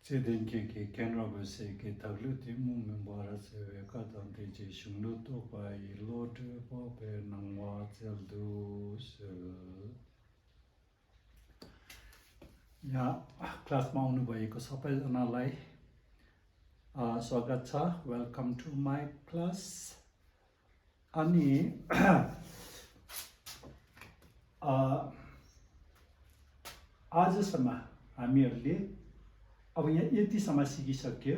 제denke ke kenrobe se ke taglu ti mu membara se ka dan de je shunglu to pa I lot po pe nangwa chel du se ya class ma आउनु भएको सबैजनालाई स्वागत छ welcome to my class अनि आजसम्म हामीहरूले अब यहाँ यतिसम्म सिकिसक्यो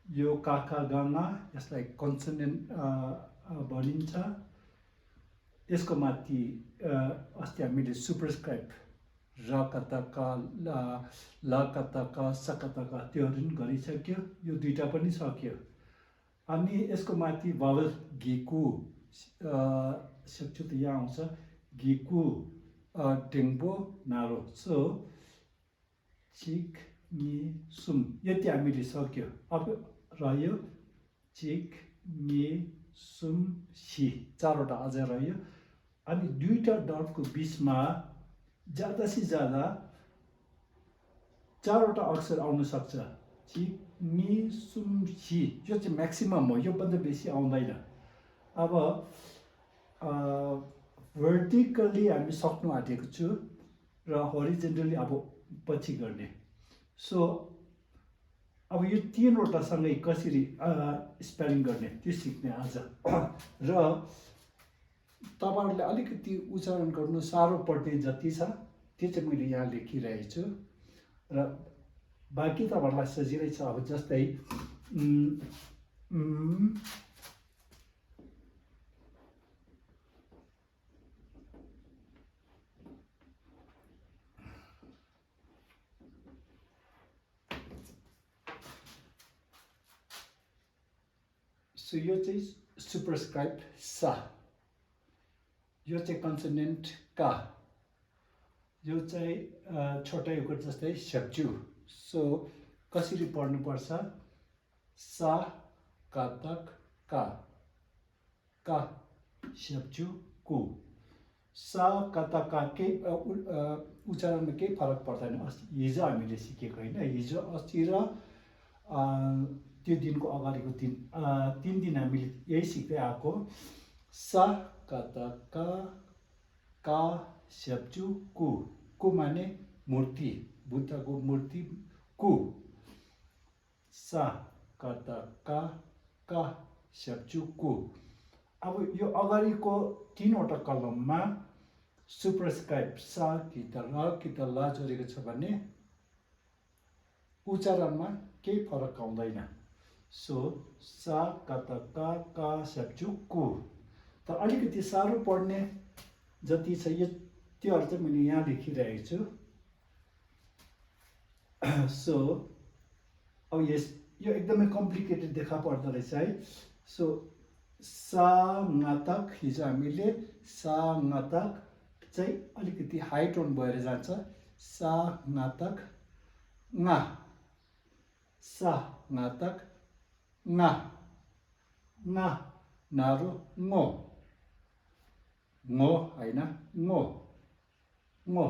यो काका गाना यसलाई कन्सोनेन्ट भनिन्छ यसको माथि अस्ति हामीले सुपरस्क्राइब र कतका ल कतका स कतका त्योहरू पनि गरिसक्यो यो दुईटा पनि सक्यो अनि यसको माथि भावल गिकु सक्छु त यहाँ आउँछ गिकु टेङ्पो नारो सो चिक नि सुम यति हामीले सक्यो अब रह्यो चिक नि सुम सी चारवटा अझै रह्यो अनि दुईटा डटको बिचमा ज्यादा से ज्यादा चारवटा अक्षर आउन सक्छ चिक नि सुम सी यो चाहिँ म्याक्सिमम हो योभन्दा बेसी आउँदैन अब भर्टिकली हामी सक्नु आँटेको छु र हरिजेन्टली अब पछि गर्ने सो अब यो तीनवटा सँगै कसरी स्पेलिङ गर्ने त्यो सिक्ने आज र तपाईहरुले अलिकति उच्चारण गर्नु साह्रो पर्ने जति छ त्यो चाहिँ मैले यहाँ लेखिरहेको छु र बाँकी तपाईहरुलाई सजिलै छ अब जस्तै सो यो चाहिँ सुपरस्क्राइब सा यो चाहिँ कन्सोनेन्ट का यो चाहिँ छोटा युगर जस्तै सेप्चु सो कसरी पढ्नुपर्छ सा कातक का सेप्चु कु सा कातका केही उच्चारणमा केही फरक पर्दैन हिजो हामीले सिकेको होइन हिजो अस्ति र त्यो दिनको अगाडिको तीन दिन हामीले यही सिक्दै आएको सा कातका का सेप्चु कु माने मूर्ति बुद्धको मूर्ति कु सा कातका का सेप्चु कु अब यो अगाडिको तीनवटा कलममा सुपरस्क्राइब सा कि त र कि त ला जोडेको छ भने उच्चारणमा केही फरक आउँदैन सो सा कातका का सेप्चु कु तर अलिकति साह्रो पढ्ने जति छ यो त्योहरू चाहिँ मैले यहाँ लेखिरहेको छु सो अब यो एकदमै कम्प्लिकेटेड देखा पर्दो रहेछ है सो सा नातक हिजो हामीले सा नातक चाहिँ अलिकति हाई टोन भएर जान्छ सा नातक ना सा नातक ना ना नारो ngो ngो हैन ngो ngो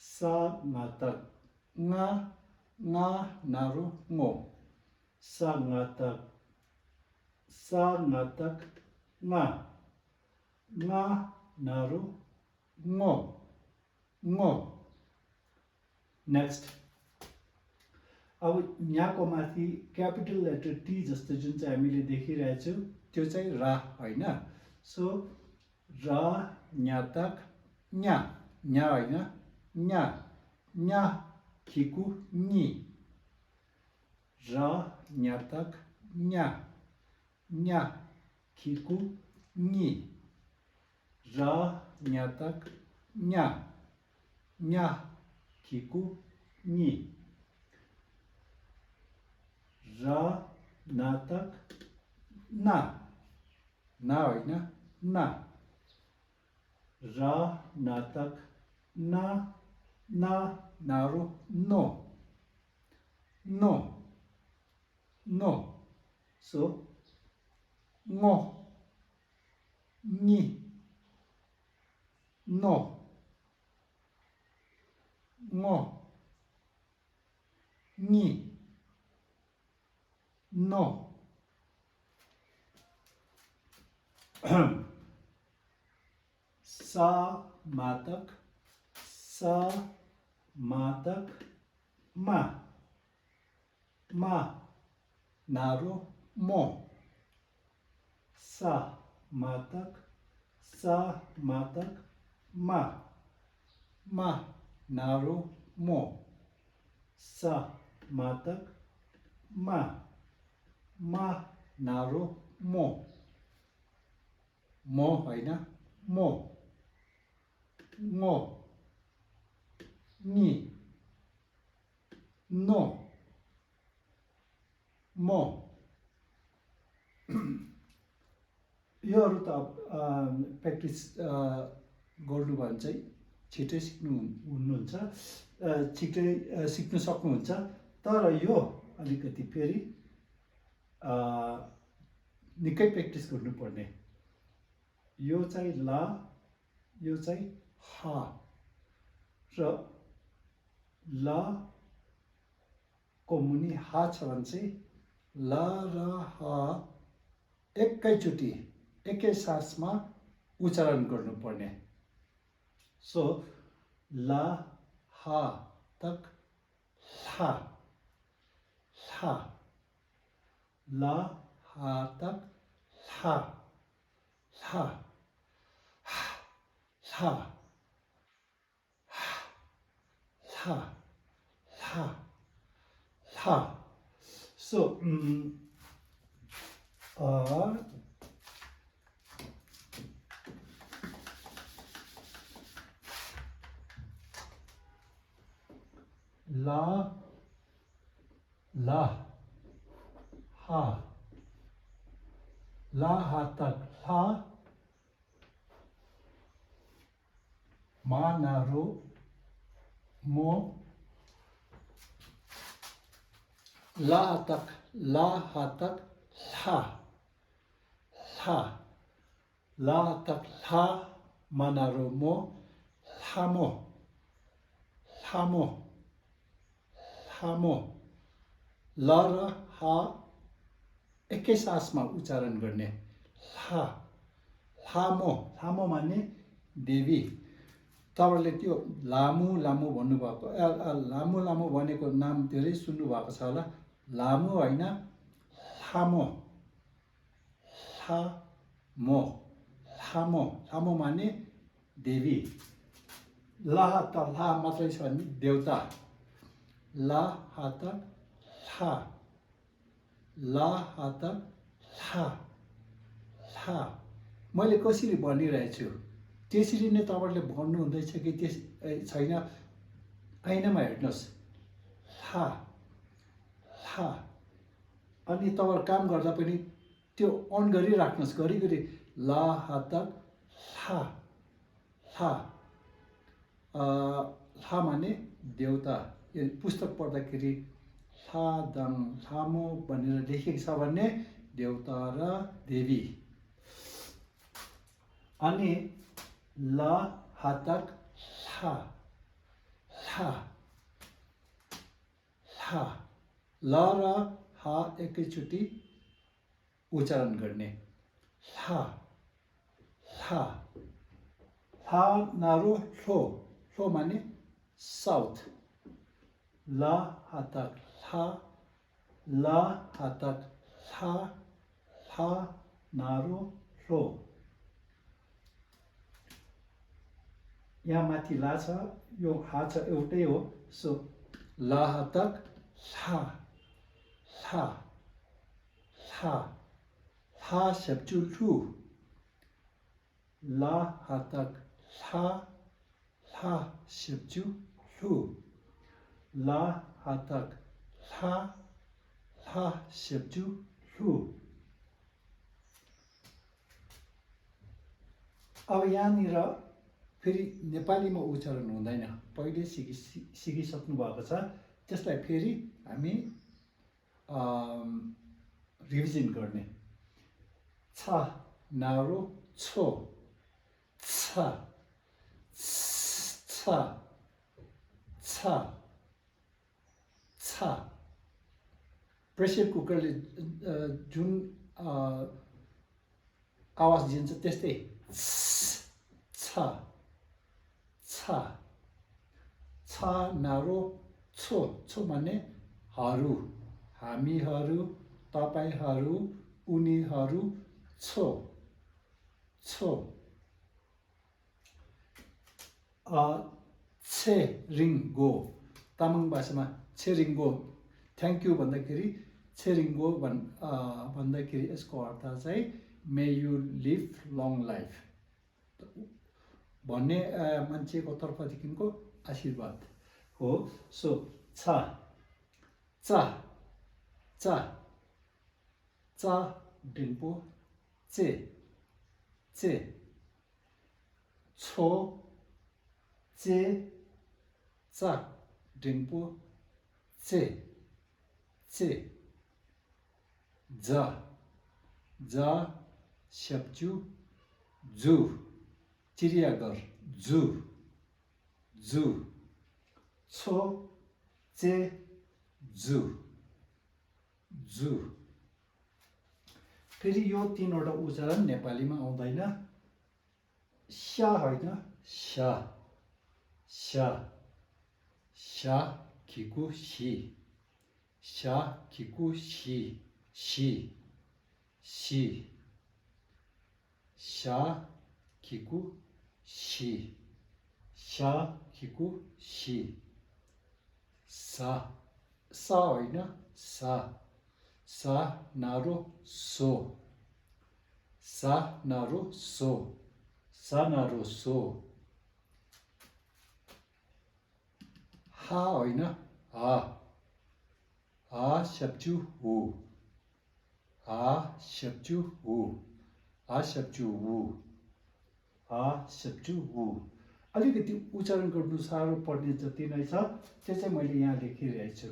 सा नातक nga nga naru ngo sa ngatak nga nga naru ngo ngo next अब यहाँको माथि क्यापिटल लेटर टी जस्तो जुन चाहिँ हामीले देखिरहेछौँ त्यो चाहिँ रा हैन सो र न्यातक न्या न्या हैन न्या न्या खिकु नि र न्यातक न्या न्या खिकु नि र न्यातक न्या न्या खिकु नि र नातक ना ना हैन ना र नातक ना ना नारो नो नो नो सो ngो नि no ngो ni, no. Sa matak, ma, naro, mo. Sa matak, ma, naro, mo. Sa matak, ma, naro, mo. Mo होइन mo. Ngo, ni, no, mo. योहरू त प्र्याक्टिस गर्नु भयो भने चाहिँ छिटै हुनुहुन्छ, छिटै सिक्नु सक्नुहुन्छ। तर यो अलिकति फेरि निकै प्र्याक्टिस गर्नुपर्ने। यो चाहिँ ला, यो चाहिँ हा र ला को मुनि हा छ भने चाहिँ ला र हा एकैचोटि एकै सासमा उच्चारण गर्नुपर्ने। सो ला हा तक ला, ला हा तक ला, So la, ha, tak la, ma naro, mo. La tak la, la tak la, ma naro, mo. Hamo. La र हा एकै सासमा उच्चारण गर्ने। लामो माने देवी। तपाईँले त्यो लामो भन्नुभएको, लामो भनेको नाम धेरै सुन्नुभएको छ होला। लामो होइन, लामो माने देवी। ला त ला मात्रै छ भने देवता। ला हात ला, ला हात ला। मैले कसरी भनिरहेछु त्यसरी नै तपाईँले भन्नु हुँदैछ कि छैन ऐनामा हेर्नुहोस्। ला, अनि तपाईँ काम गर्दा पनि त्यो अन गरिराख्नुहोस् घरिघरि। ला हात ला, ला माने देवता। यो पुस्तक पढ्दाखेरि लादाङ लामो भनेर लेखेको छ भने देवता र देवी। अनि ला हातक ला, ला र हा एकैचोटि उच्चारण गर्ने। ला नारो लो, लो माने साउथ। ला हातक ला, हातक ला नारो लो। यहाँ माथि ला छ, यो हा छ, एउटै हो। सो ला हातक ला, सेप्चु लु। ला हातक ला, सेप्चु लु। ला हातक ला, सेप्चु लु। अब यहाँनिर फेरि नेपालीमा उच्चारण हुँदैन, पहिले सिकिसक्नु भएको छ। त्यसलाई फेरि हामी रिभिजन गर्ने। छ नारो छो, छ छा प्रेसर कुकरले जुन आवाज दिन्छ त्यस्तै छा छा छा नारो छो छो भन्ने हरू हामीहरू तपाईहरू उनीहरू छो छो छे रिङ गो तामाङ भाषामा छेरिङ्गो थ्याङ्क यू भन्दाखेरि छेरिङ्गो भन्दाखेरि यसको अर्थ चाहिँ मे यु लिभ लङ लाइफ भन्ने मान्छेको तर्फदेखिको आशीर्वाद हो सो छा चा चा चा डिम्पो चे चे छो चे चा डिम्पो चे चे जा जा स्याप्चु जु चिडियाघर जु जु छो चे जु जु फेरि यो तीनवटा उच्चारण नेपालीमा आउँदैन स्या होइन स्या स्या स्या खिकु सी स्या खिकु सी सी सी स्या खिकु सी स्या खिकु सी सा सा होइन सा सा नारो सो सा नारो सो सा नारो सो हा होइन हा हा स्याप्चु हु हा स्याप्चु हु हा स्याप्चु हु हा स्याप्चु हु अलिकति उच्चारण गर्नु साह्रो पर्ने जति नै छ त्यो चाहिँ मैले यहाँ लेखिरहेको छु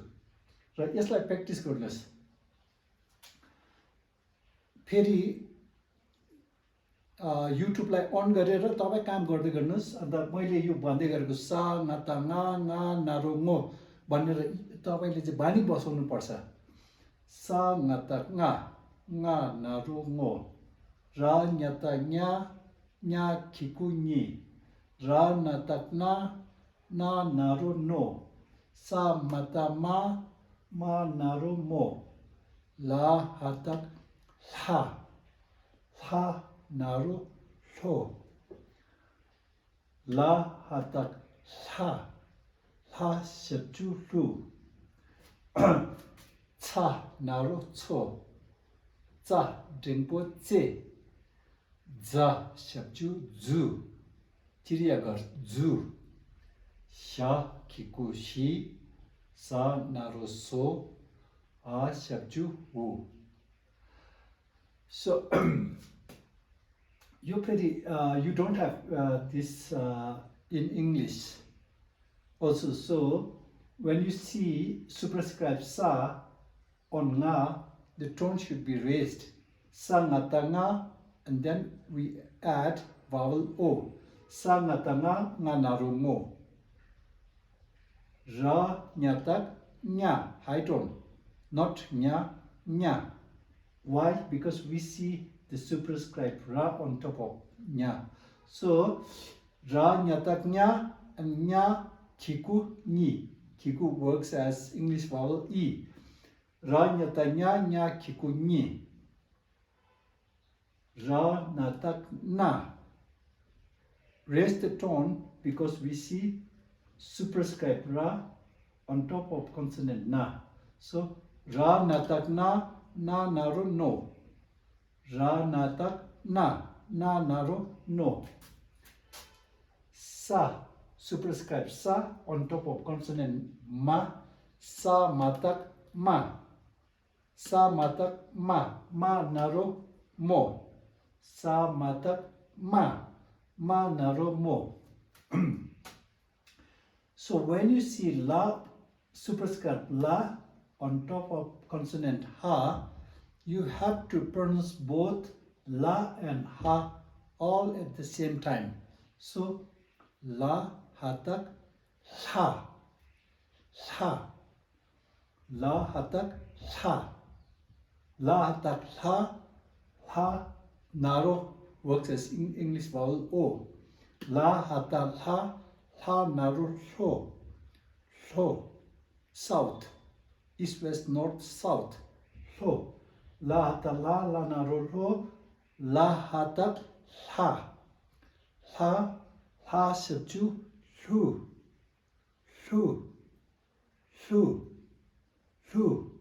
र यसलाई प्र्याक्टिस गर्नुहोस् फेरि युट्युबलाई अन गरेर तपाईँ काम गर्दै गर्नुहोस् अन्त मैले यो भन्दै गरेको सा नाता nga nga नारो ngो भनेर तपाईँले चाहिँ बानी बसाउनु पर्छ सा नाता nga nga नारो ngो ra nyata nya nya khiku ni ra natak na na naro no sa mata ma ma naro mo la hatak ha ha naro lo la hatak ha ha sepchu lu cha naro cho za dingpo ce za sepchu zu चिडियाघर जु स्या खिकु C सा नारो सो आ स्याप्चु हु सो you you don't have this in English also so when you see superscribe sa on nga the tone should be raised sa ngata nga and then we add vowel o sa ngata nga nga naru ngo ra nyatak nya high tone not nya nya why because we see the superscribed ra on top of nya so ra nyatak nya and nya khiku ni khiku works as English vowel e ra nyatak nya khiku ni ra natak na raise the tone because we see superscribed ra on top of consonant na so ra natak na na naro no ra natak na na naro no sa superscribed sa on top of consonant ma sa matak ma sa matak ma ma naro mo sa matak ma ma naro mo so when you see la superscribed la on top of consonant ha you have to pronounce both la and ha all at the same time so la hatak ha ha La hatak la. La hatak la. La narrow works as English vowel O. La hatak la. La narrow lo. Lo. South. East, west, north, south. Lo. La hatak la. La narrow lo. La hatak la. La. La subju lu. Lu. Lu. Lu.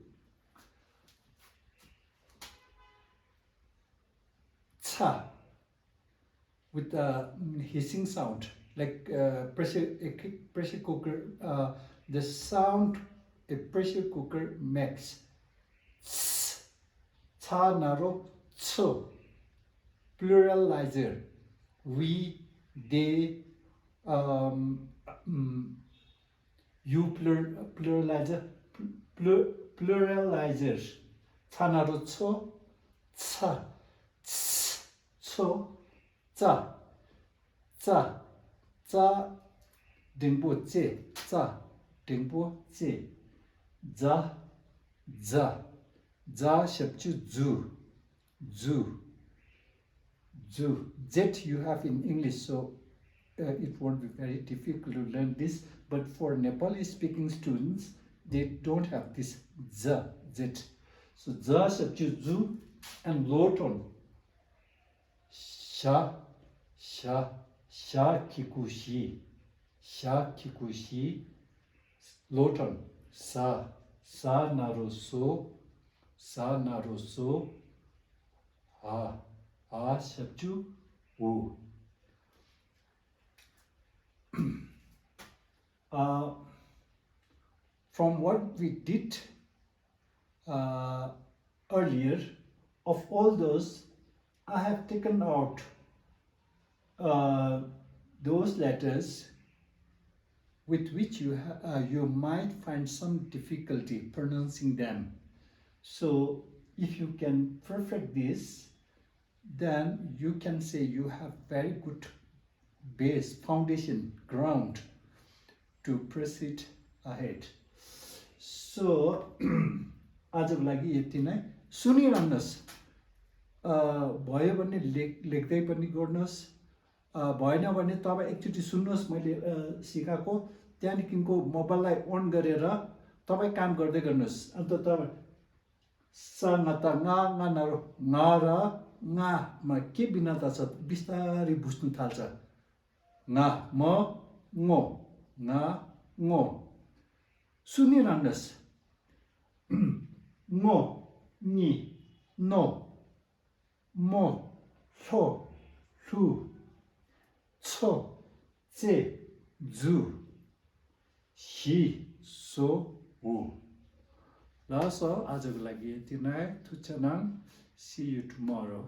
Cha with a hissing sound like pressure cooker. The sound a pressure cooker makes. Cha naro cho. Pluralizer. We, they, you pluralizer. Pluralizers. Cha naro cho. Cha. So, za, dingbo je, za, dingbo je, za, shabju zu. Jet you have in English, so it won't be very difficult to learn this. But for Nepali speaking students, they don't have this jet. So za, shabju zu, and low tone. Sha kikushi, low tone. Sa naruso, ha shabju wu. From what we did earlier, of all those, I have taken out those letters with which you might find some difficulty pronouncing them. So if you can perfect this, then you can say you have very good base, foundation, ground to proceed ahead. So आजको लागि यति नै सुनिरहनुहोस् भयो भने लेख्दै पनि गर्नुहोस् भएन भने तपाईं एकचोटी सुन्नुहोस् मैले सिकाएको त्यहाँदेखिको मोबाइललाई अन गरेर तपाईं काम गर्दै गर्नुहोस् अन्त तपाईं सा नता nga नरो nga र nga मा के भिन्नता छ बिस्तारै बुझ्नु थाल्छ nga ngo nga ngo सुनिरहनुहोस् ngo ni no mo so su cho je zu shi so wu. ल सर आजको लागि यति नै. See you tomorrow.